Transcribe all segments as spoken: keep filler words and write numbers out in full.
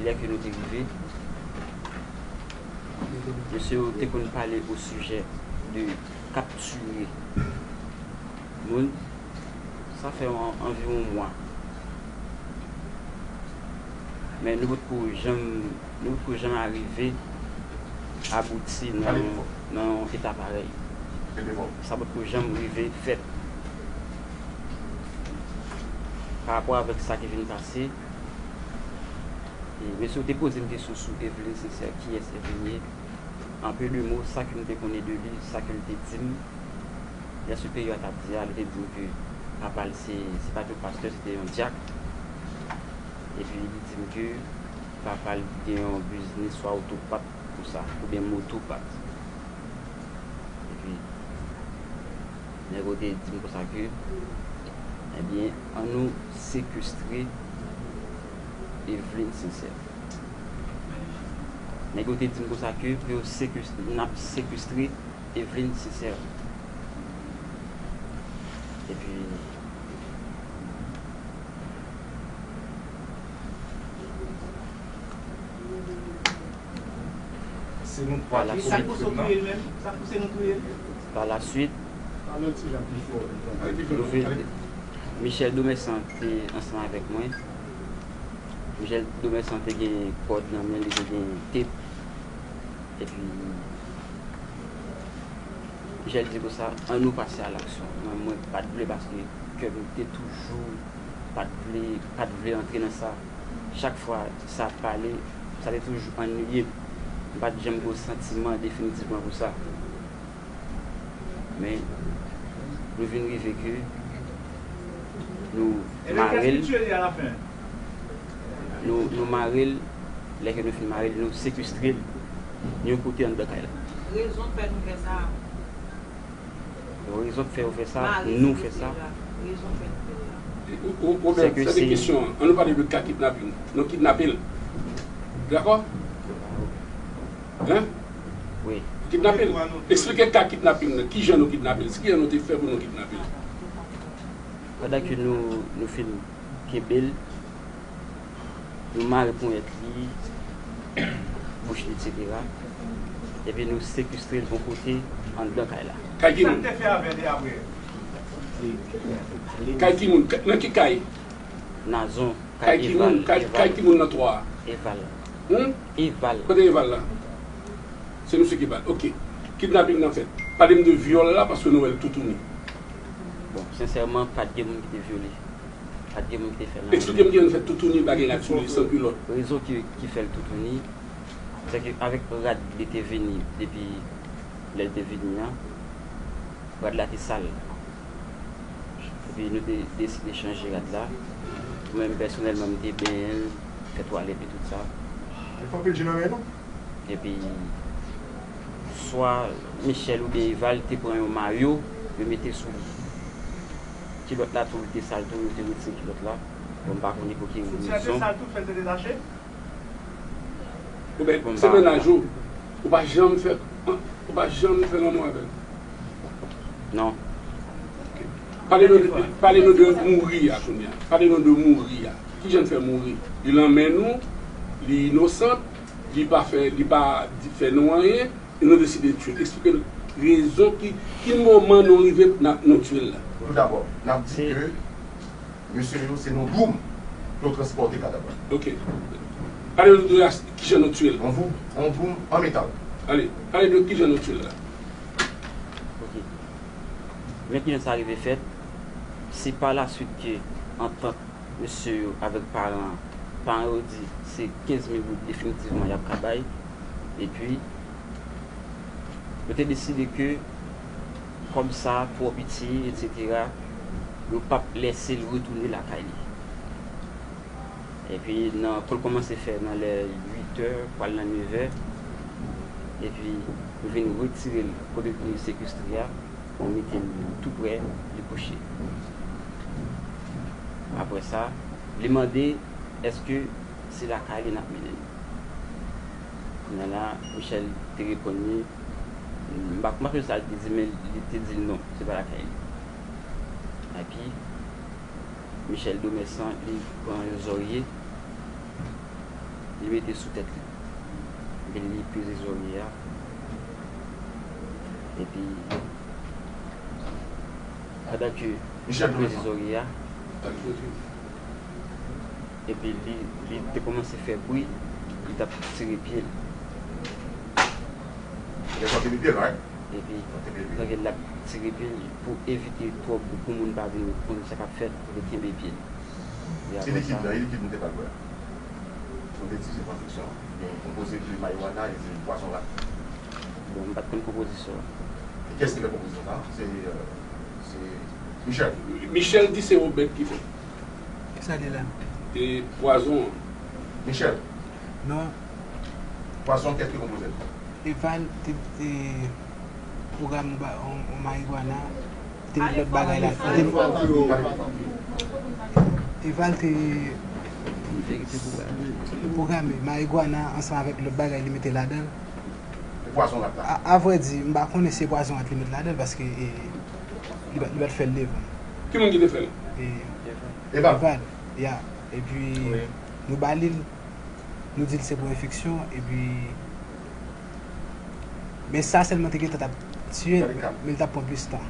Lè ke nou te rive, mesye yo te konn pale o sijè de kaptire moun. Sa fè an- anviwon mwa. Men nou potko janm, nou potko janm arive abouti nan, nan yon eta parèy. Sa potko janm rive fèt. Pa rapò avèk sa ki vin pase, e mesye yo te poze m kesyon sou Evelyn Sincère, kiyès Evelyn ye. An peu de mots, sa ke m te konnen de li, sa ke l te di m, lè siperyè a t ap di a, li te di m ke papa l se, se pa t yon pastè, se te yon dyak. Epi li di m ke papa l gen yon biznis swa otopat konsa, oubyen motopat. Epi nèg yo te di m konsa ke, ebyen, ann nou sekestre Evelyn Sincère. Nèg yo te di m konsa ke pou yo sekestre, n ap sekestre Evelyn Sincère. Epi, Se nou twa ki komet krim nan. Pa la swit, nou vin, Michel Domersan te ansanm avèk mwen. Michel Domersan te gen kòd nan men li, te gen tep. Epi Michel di konsa, ann nou pase a laksyon. Mwen, mwen pa t vle paske kè m te toujou pa t vle, pa t vle antre nan sa. Chak fwa sa ap pale, sa te toujou anniye m. M pa t janm gen yon santiman definitivman pou sa. Men, nou vin rive ke nou mare l. Nou, nou mare l, lè ke nou fin mare l, nou sekestre l yon kote anndan kay la. Rezon k fè nou fè sa. Rezon k fè yo fè sa, nou fè sa. Ou, ou, ou, men, se de kesyon an. Ann nou pale de ka kidnaping. Nou kidnape l. Dakò? Hein? Wi. Kidnape l. Eksplike ka kidnaping nan. Kijan nou kidnape l? Kijan nou te fè pou nou kidnape l? Pandan ke nou, nou fin kenbe l, nou mare ponyèt li, bouch li, etsetera. Epi nou sekestre l yon kote anndan kay la. Kay ki moun? Kay ki moun? Nan ki kay? Nazon, kay Eval. Kay ki moun nan twa a? Eval. Hmm? Eval. Kote Eval la? Se misye ki ba l. Ok. Kidnaping nan fèt. Pale m de vyòl la paske nou wè l toutouni. Bon, sensèman, pa t gen moun ki te vyole. Pa t gen moun ki te fè l anyen. Eksplike m kijan l fèt toutouni, pa gen rad sou li, san kilòt. Rezon ki, ki fè l toutouni, se ke avèk rad li te vini depi lè l te vini an, rad la te sal. Epi nou te deside chanje rad la. Mwen menm pèsonèlman, m te benyen l, fè twalèt li, tout sa. Li fè anpil ji nan men nou. Epi swa Michel oubyen Eval te pran yon mayo, yo mete sou li. Kilòt la tou, li te sal tou, yo te retire kilòt la. Bon, m pa konnen pou ki rezon. Foutiyè te sal tou, fè l te detache? Oubyen se mennaj ou, ou pa janm fè, ou pa janm fè lanmou avè l? Non. Pale nou de, pale nou de mouri a kounye a. Pale nou de mouri a. Kijan l fè mouri? Li lanmen nou, li inosan, li pa fè, li pa di, fè nou anyen, e nou deside tye l. Eksplike nou rezon ki, ki moman nou rive n ap, nou tye l la. Toudabò, n ap di ke mesye yo se nan yon dwoum pou yo transpòte kadav la. Ok. Pale nou de kijan nou tye l. Yon dwoum, yon dwoum an metal. Ale, pale nou de kijan nou tye l la. Ok. Men kijan sa rive fèt, se pa laswit ke antant mesye yo avèk paran an, paran yo di se kenz mil goud definitivman y ap ka bay, epi yo te deside ke kòb sa twò piti, etsetera, yo p ap lèse l retounen lakay li. Epi nan, pou l kòmanse fè nan lè uit è, pral nan nèf è, epi yo vin retire l kote l te sekestre a, yo mete l tou prè, li kouche. Apre sa, li mande èske se lakay li n ap mennen l. Kounye a la, Michel te reponn li, m pa, m pa sonje sa l te di, men li te di l non, se pa lakay li. Epi, Michel Domersan, li pran yon zòrye, Li mete sou tèt li. Epi li peze zòrye a. Epi, pandan ke li peze zòrye a, epi li, li te kòmanse fè bri, li t ap tire pye l. Epi, pandan l ap tire pye l, pou evite twòp, pou moun pa vin konn sa k ap fèt, li kenbe pye l. E apre sa, e likid nou te ba l bwè a? Nou te di se pran fiksyon. Gen konpoze de marijuana e de pwazon rat. Bon, m pa t konn konpozisyon an. E kiyès ki fè konpozisyon sa? Se, se Michel. Michel di se Obed ki fè. Kisa li la? E pwazon an. Michel. Non. Pwazon, kiyès ki konpoze l? Eval te, te pwograme yon ba- yon yon marijuana, te met lòt bagay la. Eval te pwograme marijuana ansanm avèk lòt bagay li mete ladan l. E pwazon rat la? A, a vrè di, m pa konnen si se pwazon rat li met ladan l paske e, li pa, li pa t fè l devan. Ki moun ki te fè l? E, Eval. Eval, ya. Epi nou ba li l, nou di l se pou enfeksyon, epi men sa sèlman te gentan t ap tiye l, men l t ap pran plis tan.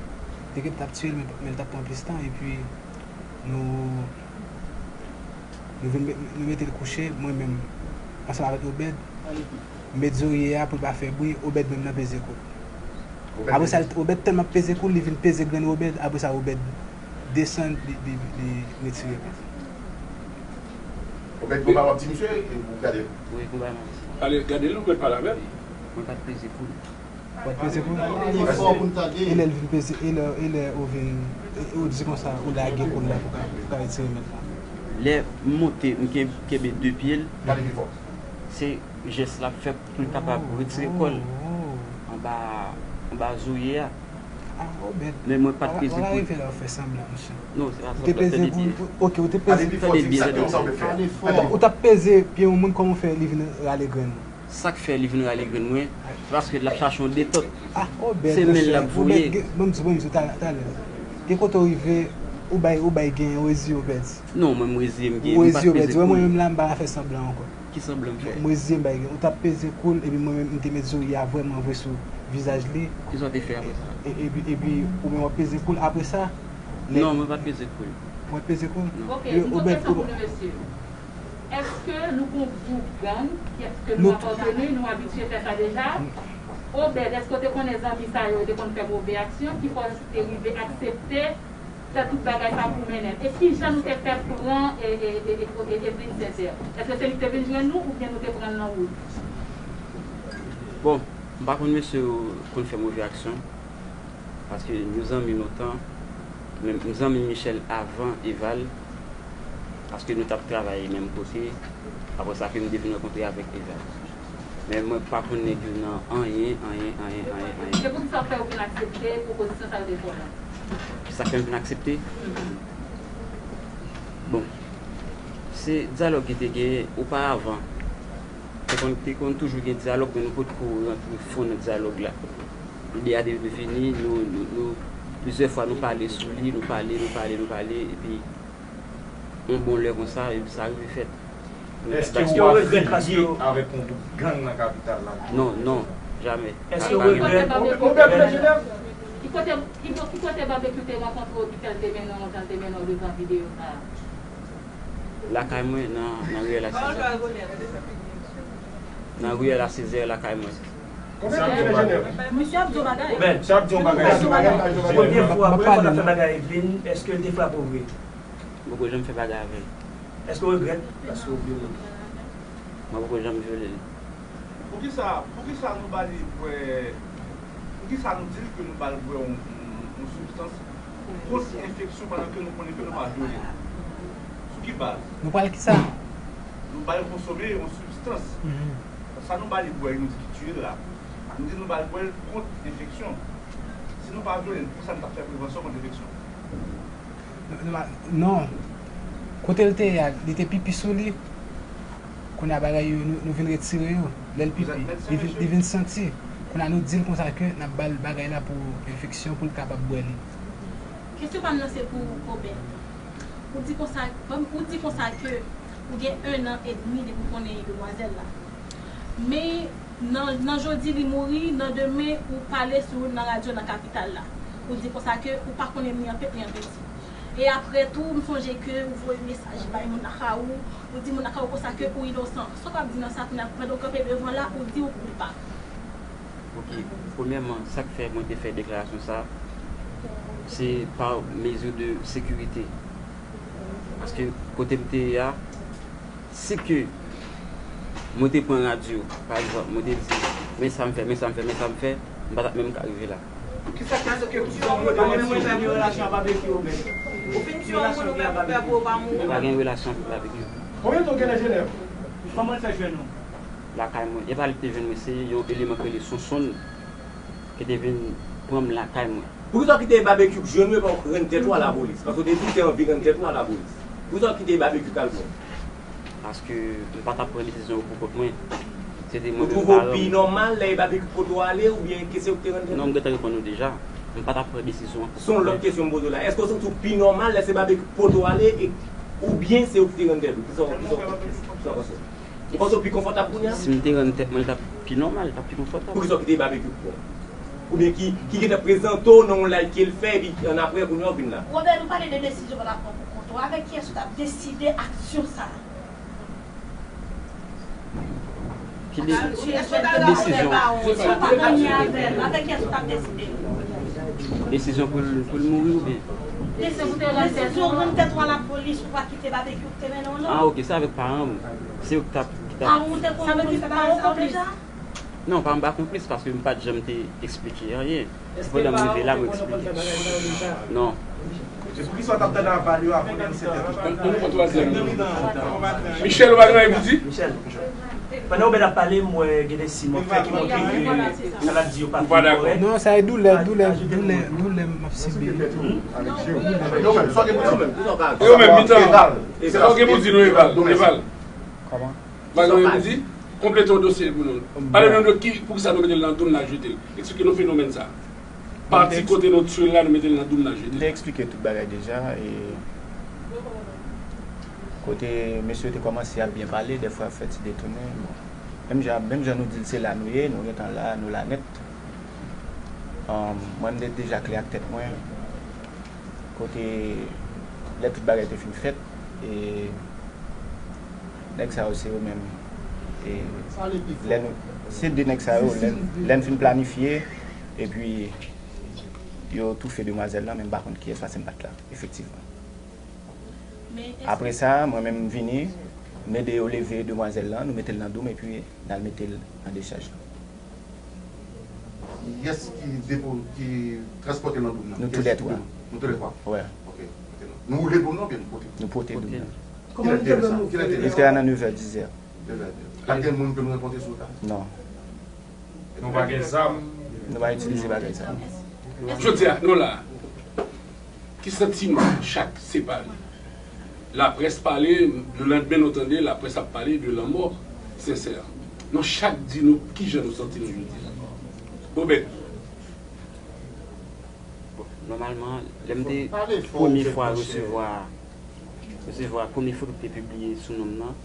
Te gentan t ap tiye l, men l t ap pran plis tan, epi nou, nou vin met- nou mete l kouche, mwen menm, ansanm avèk Obed, m met zòrye a pou l pa fè bri, Obed menm nan peze kou l. Apre sa, Obed tèlman ap peze kou l, li vin peze grenn Obed, apre sa, Obed desann, li, li, li retire pye l. Obed, konba w ap di misye, e ou gade l? Wi, konba m ap di. Ale, gade l, ou mèt pale avè l. Mwen pa t peze kou l. Ou pa t peze kou l? Li fò pou n tande. E lè l vin peze, e lè, e lè ou vin, e ou di konsa, ou lage kou l la pou ka, pou ka retire mèt la. Lè m monte, m ken- kenbe de pye l. Gade pi fò. Se jès l ap fè pou l kapab retire kò l anba, anba zòrye a. Ah, Obed. Men mwen pa t peze kou l. Wap rive la w fè sanblan, mesye. Non, se pa Ou te sanblan, peze tande kou byen. l, ok, ou te peze. Tande byen, tande byen. Ou t ap peze pye yon moun, kòman w fè li vin rale grenn ou? Sa k fè li vin rale grenn mwen, se paske l ap chache yon detant. Ah, Obed, Se men l l ap voye. Obed, bon, m di, bon, m di, talè, talè. Gen kote w rive, ou bay, ou bay gen, ou reziye, Obed. Non, mwen, m reziye, m gen, m pa t peze kou l. Mwen menm la, m pa ka fè sanblan ankò. Ki sanblan m fè? M reziye, m bay gen. Ou t ap peze kou l, epi mwen menm, m te met zòrye a vrèman vre sou vizaj li. Kisa w te fè apre sa? E, epi, epi, ou menm w ap peze kou l. Apre sa, Non, mwen pa t peze kou l. Ou pa t peze kou l? Non. Ok, yon kesyon pou nou, mesye. Èske nou gon gwoup gang, èske nou apateni, nou abitye fè sa deja? Obed, èske w te konnen zanmi sa yo te konn fè move aksyon ki fè w te rive aksepte fè tout bagay sa pou mennen l? E kijan nou te fè pran e, e, e, e, e, Evelyne Sincère? Èske se li ki te vin jwenn nou oubyen nou te pran l nan wout? Bon, m pa konn mesye yo konn fè move aksyon. Paske nou zanmi lontan. Men m zanmi Michel avan Eval. Paske nou t ap travay menm kote. Apre sa ke m te vin rankontre avèk Eval. Men mwen pa konn nèg yo nan anyen, anyen, anyen, anyen, anyen. Se poukisa w fè w vin aksepte pwopozisyon sa yo te fè w la? Sa k fè m vin aksepte? Bon, se dyalòg ki te genyen oparavan. Te konn, te konn toujou gen dyalòg, men nou potko rantre fon nan dyalòg la. Lide a te vini, nou, nou, nou, plizyè fwa nou pale sou li, nou pale, nou pale, nou pale, epi yon bon lè konsa, epi sa rive fèt. Èske w ap fini avèk yon gwoup gang nan kapital la? Non, non, jamè. Èske w regrèt? Ki kote, ki, ki kote Babekyou te rankontre w ki fè l te mennen w jan l te mennen w devan videyo sa a? Lakay mwen nan, nan riyèl a Sezè. Nan riyèl a Sezè, lakay mwen. Misye ap di yon bagay. Misye ap di yon bagay. Premye fwa, premye fwa w ta fè bagay Evelyne, èske l te frape w vre? Mwen poko janm fè bagay avè l. Èske w regrèt? Èske w vyole l? Mwen poko janm vyole l. Poukisa, poukisa nou ba li bwè, poukisa nou di l ke nou ba l bwè yon, yon, yon sibstans pou kont enfeksyon pandan ke nou konnen ke nou pa vyole l? Sou ki baz? Nou pral kisa? Nou ba l konsome yon sibstans. Sa nou ba li bwè, nou di ki tiye l la. Nou di nou ba l bwè l kont enfeksyon. Si nou pa vyole l, poukisa nou t ap fè prevansyon kont enfeksyon? Non. Kote l te ye a, li te pipi sou li. Kounye a bagay yo, nou, nou vin retire yo. Lè l pipi, li vin, li vin santi. Kounye a nou di l konsa ke n ap ba l bagay la pou enfeksyon, pou l kapab bwè li. Kesyon pa m nan se pou Obed. Ou di konsa, ou di konsa ke Ou gen en an edmi depi w konnen demwazèl la. Men nan, nan jodi li mouri, nan demen ou pale sou nan radyo nan kapital la. Ou di konsa ke ou pa konnen ni an peti ni an peti. E apre tou, m sonje ke ou voye mesaj bay moun lakay ou, ou di moun lakay ou konsa ke ou inosan. Sa w ap di nan sa kounye a, pandan w kanpe devan la, ou di ou koupab. Ok, premyèman, sa k fè mwen te fè deklarasyon sa, se pa mezi de sekirite. Paske kote m te ye a, si ke mwen te pran radyo, pa egzanp, mwen te di, men sa m fè, men sa m fè, men sa m fè, m pa t ap menm ka rive la. Kisa k fè ke ou pa menm rete nan relasyon ak Babekyou, Obed? Ou fin tiye yon moun ou menm ou pè pou ou pa mouri. M pa gen relasyon avèk Babekyou. Konbyen tan w gen nan Jenèv? Kòman l fè jwenn ou? Lakay mwen. E pa li ki te jwenn mwen, se yon eleman ki rele Sonsonn ki te vin pran m lakay mwen. Poukisa w kite Babekyou k jwenn ou epi w rann tèt ou a lapolis? Paske w te di w te anvi rann tèt ou a lapolis. Poukisa w kite Babekyou k al pran w? Paske m pa t ap pran desizyon yo pou kont mwen. Se te mwen menm paran m. Ou twouve w pi nòmal lè e Babekyou k pote w ale oubyen ke se ou k te rann tèt ou? Non, m gentan reponn ou deja. M pa t ap pran desizyon an pou kont mwen. Se yon lòt kesyon m poze w la. Èske w santi w pi nòmal lè se Babekyou k pote w ale e oubyen se ou ki te rann tèt ou? Kisa w, kisa w, kisa w panse? Ou panse w pi konfòtab kounye a? Si m te rann tèt mwen, li t ap pi nòmal, li t ap pi konfòtab. Poukisa w kite Babekyou k pran w? Oubyen ki, ki gentan prezante w nan yon live ke l fè, epi annapre, kounye a w vin la? Robert, nou pale de desizyon w t ap pran pou kont ou. Avèk kiyès ou t ap deside aksyon sa a? Ki de, ki desizyon? Avèk kiyès ou t ap deside? Desizyon pou l, pou l mouri oubyen? Desizyon pou te rann tèt ou a lapolis pou pa kite Babekyou k te mennen w non. Ah, ok, se avèk paran m. Se yo ki t ap, ki t ap. Paran w te konn konn bagay sa yo deja? Non, paran m pa konplis paske m pa t janm te eksplike anyen. Se pandan m rive la mwen eksplike. Non. Poukisa w t ap tande aval yo avan de disèt è? Ann nou pran twazyèm nan. Michel, ou pa gen anyen pou di? Michel, pandan Obed ap pale, m wè gen de siy m wè fè ki montre ke sa l ap di yo pa fin kòrèk. Non, sa e doulè, doulè, doulè, doulè m ap sibi. Yo menm, mitan. Sa w gen pou di nou, Eval? Eval. Kòman? Bagay yo di, konplete yon dosye pou nou. Pale nou de ki, poukisa nou mete l nan doum n al jete l. Eksplike nou fenomèn sa. Pati kote nou tiye l la, nou mete l nan doum n al jete l. M te eksplike tout bagay deja. E kote mesye yo te kòmanse ap byen pale, dèfwa yo fè ti detounen. Bon. Menm jan, menm jan nou di l se la nou ye, nou gentan la, nou la nèt. Mwen, m te deja klè ak tèt mwen. Kote lè tout bagay te fin fèt, e nèg sa yo se yo menm. E lè nou, se de nèg sa yo, lè, lè n fin planifye, epi yo toufe demwazèl lan, men m pa konn kiyès, paske m pa t la, efektivman. Apre sa, mwen menm m vini, m ede yo leve demwazèl lan, nou mete l nan doum, epi n al mete l nan dechaj lan. Kiyès ki depo, ki transpòte l nan doum nan? Nou toulètwa. Nou toulètwa? Wi. Ok. Nou woule doum nan oubyen nou pote? Nou pote doum nan. Kilè te ye sa? Kilè te ye sa? Li te a nan nevè, dizè. Nevè, dizè. Pa t gen moun ke nou rankontre sou wout la? Non. Nou pa gen zam? Nou pa itilize bagay sa. Jodi a, nou la. Ki santiman chak separe? Laprès pale, lelandmen nou tande laprès ap pale de lanmò Sensè. Nou chak di nou kijan nou santi nou jodi a. Obed. Bon, nòmalman, lè m te premye fwa resevwa, resevwa premye foto ki te pibliye sou non m nan,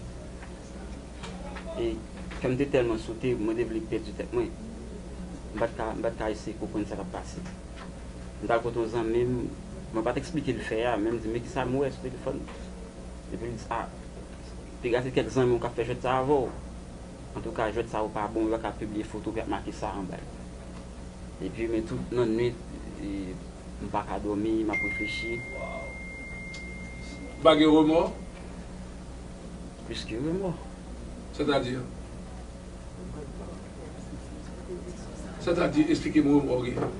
e kè m te tèlman sote, mwen te vle pèdi tèt mwen. M pa t ka, m pa t ka eseye konprann sa k ap pase. M t al kote yon zanmi m, mwen pa t eksplike l fè a, men m di, men kisa m wè sou telefòn? Epi l di, a, piga se kèk zanmi w k ap fè jwèt sa avè w. Antouka, jwèt sa yo pa bon, yo pa ka pibliye foto pou y ap make sa anba l. Epi, men tout nan nwit, e, m pa ka dòmi, m ap reflechi. Ou pa gen remò? Plis ke remò. Sètadi? Sètadi, esplike m remò w genyen.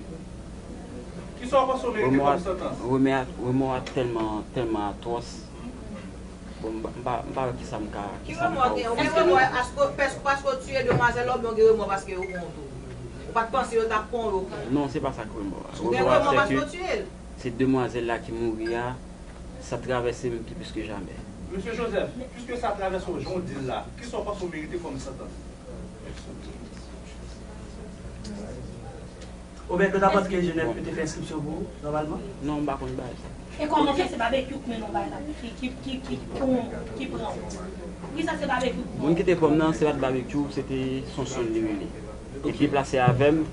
Kisa w panse w merite kòm santans? Remò a, remò a tèlman, tèlman atwòs. Bon, m pa, m pa, m pa wè kisa m ka, kisa m ka ofri. Ki remò w genyen? Ou gen remò paske, paske, paske w tiye demwazèl la oubyen w gen remò paske yo pran w tou? Ou pa t panse yo t ap pran w, yo pran w? Non, se pa sa k remò a. Ou gen remò paske w tiye l? Se demwazèl la ki mouri a, sa travèse m pi plis ke jamè. Mesye Joseph, piske sa travèse w jan w di l la, kisa w panse w merite kòm santans? Obed, nou t ap antre Jenèf, yo te fè enskripsyon pou ou, nòmalman? Non, m pa konn bagay sa. E kòman fè se Babekyou k mennen yon bagay la, ki, ki, ki, ki, ki, ki pran ou? Poukisa se Babekyou k pran ou? Moun ki te pran m nan, se pa t Babekyou, se te Sonson li rele. Li deplase avè m,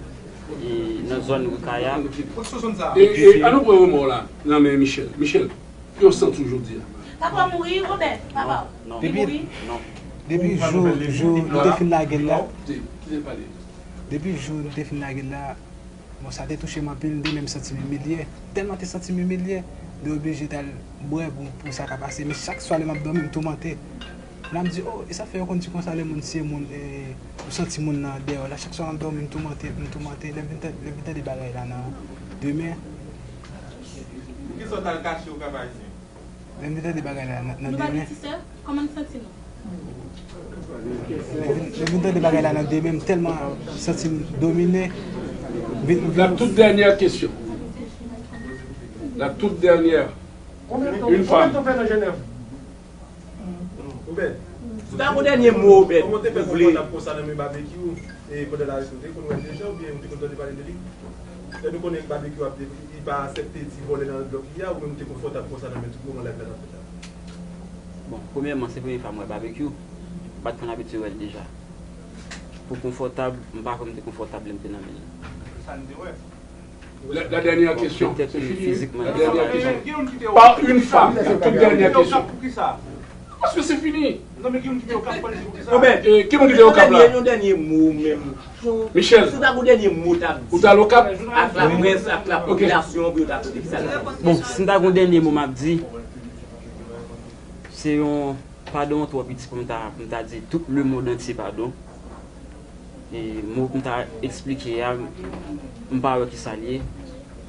e, nan zòn Rikaya. E, e, an nou pran remò la nan men Michel. Michel, ki w santi w jodi a? Papa w mouri, Obed, papa w. Non, non. Li mouri? Non. Depi jou, jou nou te fin lage l la. Depi jou nou te fin lage l la, bon, sa te touche m anpil, m te menm santi m imilye. Tèlman te santi m imilye, m te oblije t al bwè pou, pou sa ka pase. Men chak swa lè m ap dòmi, m toumante. La m di, oh, e sa fè yo konn di konsa lè moun tiye moun, e, ou santi moun nan dèyè w la. Chak swa m ap dòmi, m toumante, m toumante. Lè m vin tande, lè m vin tande bagay la nan demen. Poukisa w t al kache ou Kap Ayisyen? Lè m vin tande bagay la nan, nan demen. Nou pa gen ti sè? Kòman n santi nou? Lè m vin, lè m vin tande bagay la nan demen, m tèlman santi m domine. Vin, vin. La toute dernière question. La toute dernière. Une femme. Obed. Si w ta gon dènye mo, Obed, ou vle. Kòman w te fè konfòtab konsa nan men Babekyou, e, pandan l arete w? Ou te konn wè l deja oubyen ou te konn tande pale de li? Lè nou konnen Babekyou ap, li pa aksepte ti vòlè nan blòk li a, ou menm ou te konfòtab konsa nan men tout moun nan live la n ap fè la? Bon, premyèman, se premye fwa m wè Babekyou. M pa t konn abitye wè l deja. Pou konfòtab, m pa kwè m te konfòtab lè m te nan men l. Sa n te wè. La, la dernière question. C'est fini, hein? La dernière question. Par une femme, la toute dernière question. Parce que c'est fini. Obed, e, ki moun ki te Okap la? Yon dènye mo menm. Michel, si w ta gon dènye mo w t ap di, ou t al Okap? Ak laprès, ak lapopilasyon, pou yo ta tande ki sa l ap di. Bon, si m ta gon dènye mo m ap di, se yon padon twò piti pou m ta, pou m ta di tout lemonn antye padon. E mo pou m ta eksplike a, m pa wè ki sa l ye.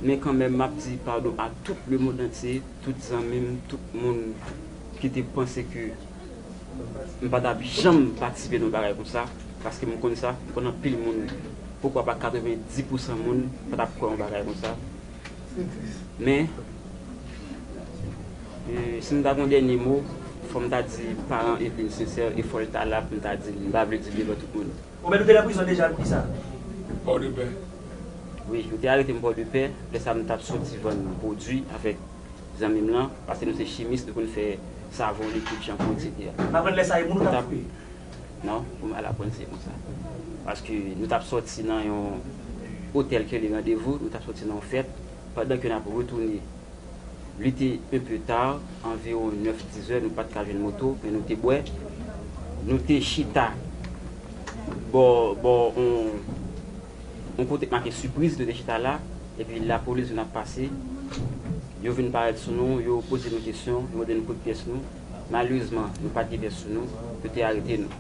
Men kanmenm, m ap di padon a tout lemonn antye, tout zanmi m, tout moun ki te panse ke m pa t ap janm patisipe nan yon bagay konsa, paske m konn sa, m konn anpil moun, poukwa pa katrevenndis pousan moun pa t ap kwè yon bagay konsa. Men, e, si m ta gon dènye mo, fò m ta di paran Evelyn sensè, e fò l ta la pou m ta di l, m pa vle di l devan tout moun. Obed, ou te nan prizon deja, poukisa? Pòdepè. Wi, yo te arete m Pòdepè, lè sa a m t ap soti vann pwodui avèk zanmi m lan, paske nou se chimis, nou konn fè savon, likid, chanpou, etsetera. M aprann lè sa a e moun ou t ap koupe? Non, pou m al aprann se konsa. Paske nou t ap sòti nan yon otèl ki rele Randevou, nou t ap sòti nan yon fèt, pandan ke n ap retounen, li te un peu tard, anviwon nèf, dis zè, nou pa t ka jwenn moto, men nou te bwè. Nou te chita bò, bò, on, on kote k make Sipriz, nou te chita la, epi lapolis vin ap pase. Yo vin parèt sou nou, yo poze nou kesyon, yo mande n kote pyès nou. Malerezman, nou pa t gen pyès sou nou, yo te arete nou.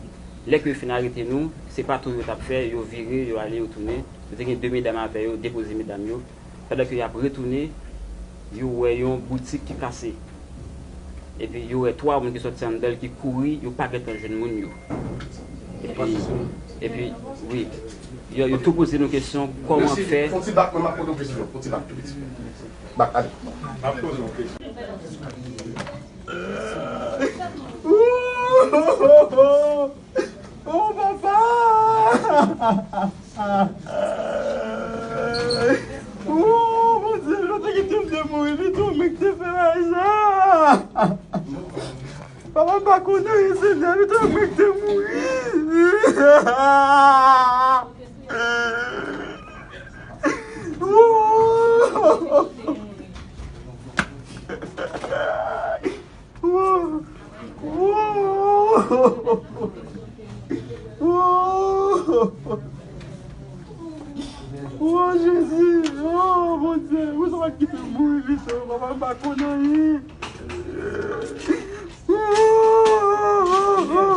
Lè ke yo fin arete nou, se pa tou yo t ap fè, yo vire, yo ale, yo tounen. Yo te gen de medam avè yo, depoze medam yo. Pandan ke y ap retounen, yo wè yon boutik ki kase. Epi yo wè twa moun ki sòti anndan l ki kouri, yo pa gentan jwenn moun yo. Epi, epi, wi, yo, yo tou poze nou kesyon, kòman fè. Fon ti bak, mwen m ap poze w kesyon, fon ti bak tou piti. Bak, ale. M ap poze w kesyon. Oh, papa! Oh, Bondye, yo te kite m te mouri pito, men ki te fè bagay sa. Papa, m pa konnen anyen, Senyè, pito, men ki te mouri. Oh! Wo! Wo! Wo! Wo, Jezi! Oh, Bondye! Ou sa pa kite m mouri pito, papa, m pa konn anyen.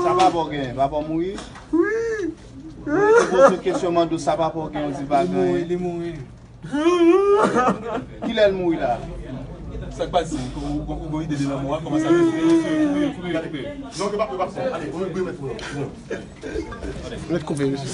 Sa papa w genyen? Papa w mouri? Wi! Mwen te poze w kesyon, mande w sa papa w genyen, w di pa genyen. Li mouri, li mouri. Kilè l mouri la? Sa k pase? Ou, ou, ou gon ide de lanmò a? Kòman sa fè? Kouri, kouri, kouri, kouri. Non, yo pa, yo pa fè. Ale, kouri, kouri, mèt kouri. Mèt koupe, mesye.